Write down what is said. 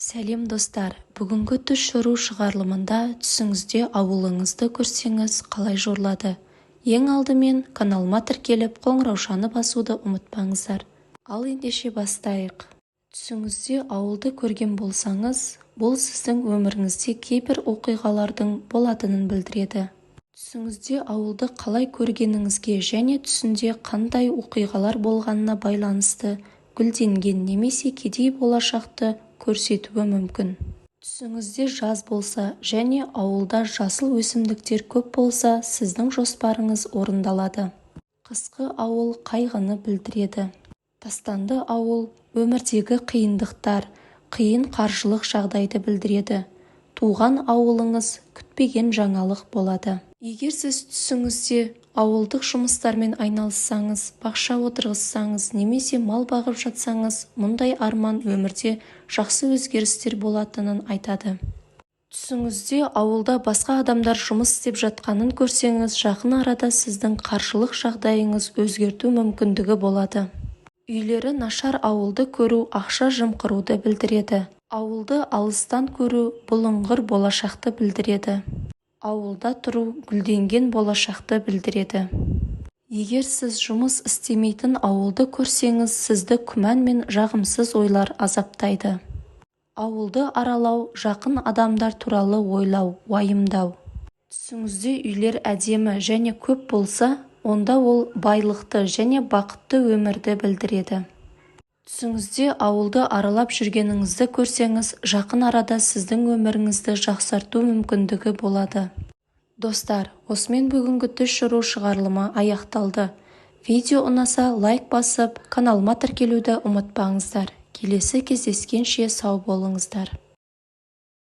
Сәлем, достар! Бүгінгі түс жору шығарылымында түсіңізде ауылыңызды көрсеңіз қалай жорылады? Ең алдымен каналыма тіркеліп, қоңыраушаны басуды ұмытпаңыздар. Ал ендеше бастайық. Түсіңізде ауылды көрген болсаңыз, бұл сіздің өміріңізде кейбір оқиғалардың болатынын білдіреді. Түсіңізде ауылды қалай көргеніңізге және түсінде қандай оқиғалар болғанына байланысты гүлденген немесе кедей болашақты көрсетуі мүмкін. Түсіңізде жаз болса және ауылда жасыл өсімдіктер көп болса, сіздің жоспарыңыз орындалады. Қысқы ауыл қайғыны білдіреді. Тастанды ауыл өмірдегі қиындықтар, қиын қаржылық жағдайды білдіреді. Туған ауылыңыз күтпеген жаңалық болады. Егер сіз түсіңізде ауылдық жұмыстармен айналыссаңыз, бақша отырғызсаңыз немесе мал бағып жатсаңыз, мұндай арман өмірде жақсы өзгерістер болатынын айтады. Түсіңізде ауылда басқа адамдар жұмыс істеп жатқанын көрсеңіз, жақын арада сіздің қаржылық жағдайыңыз өзгерту мүмкіндігі болады. Үйлері нашар ауылды көру ақша жымқыруды білдіреді. Ауылды алыстан көру бұлыңғыр болашақты білдіреді. Ауылда тұру гүлденген болашақты білдіреді. Егер сіз жұмыс істемейтін ауылды көрсеңіз, сізді күмән мен жағымсыз ойлар азаптайды. Ауылды аралау жақын адамдар туралы ойлау, уайымдау. Түсіңізде үйлер әдемі және көп болса, онда ол байлықты және бақытты өмірді білдіреді. Түсіңізде ауылды аралап жүргеніңізді көрсеңіз, жақын арада сіздің өміріңізді жақсарту мүмкіндігі болады. Достар, осымен бүгінгі түс жору шығарылымы аяқталды. Видео ұнаса, лайк басып, каналыма тіркелуді ұмытпаңыздар. Келесі кездескенше сау болыңыздар.